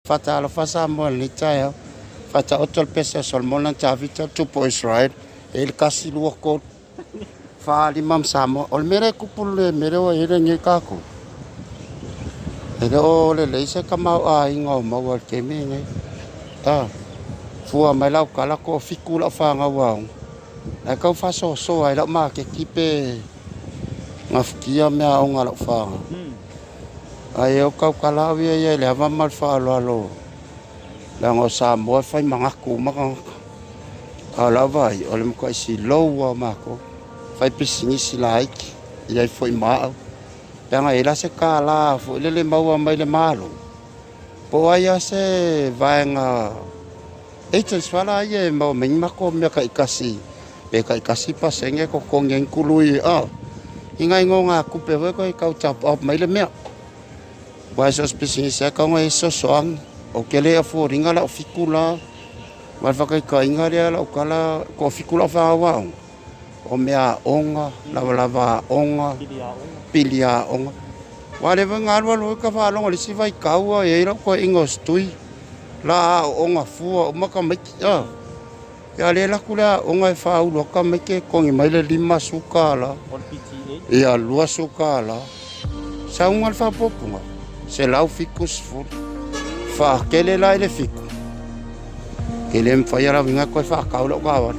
Faatalofa Samoa i lenei taeao. Faataoto le pese a Solomona na Tavita le tupu o Israel. E i le 1, 2, 3, 4, 5 ma Samoa. O le mea lea e kupu le mea lea ua i ai lenei tatou. E le o lelei se tamaoaiga o maua i le taimi lenei. A, fua mai lau tala toafitu lau fanau aoga. Ae tau faasoasoa ai lau maketi pe gafatia meaaoga a lau fanau. Ae o tautala au ia ia i le ava ma le faaaloalo, leaga o Samoa e fai manatu uma tagata. A o lau vaai, o le matuai silou lava o matou, fai pisinisi laiti, i ai foi ma au. Pe ana i ai la se $1 foi lele e maua mai le Malo, po o ai lava se vaega agents fa la ia e maua mai ni matou mea taitasi, pe taitasi pasene e totogi ai ni tului i nai nonogatupe foi toe tau top up mai le mea. Aua so o se pisinisi lava e tatau ona i ai se fesoasoani. Ou te le afford ina lau fitu la, ma le faataitaiga lea lau tala, toafitu lau fanau aoga, o mea aoga, lavalava aoga, pili aoga. Aua o lea foi na alu alu foi ta faalogo i le isi vaitau e i ai lau toeaina o se tui, la aooga fua uma tamaiti. Ia lea e alu atu le aoga e faaulu atu tamaiti e totogi mai le $50. Ia $20. Sauga le faaopoopoga, 170. Faatele la i le fitu, e le mafai lava ona toe faatau lau taavale.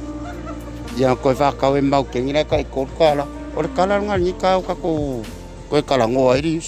Ia toe faatau e mauteni la e tai $3. O le tala lena i lenei taeao tatou toe talanoa ai le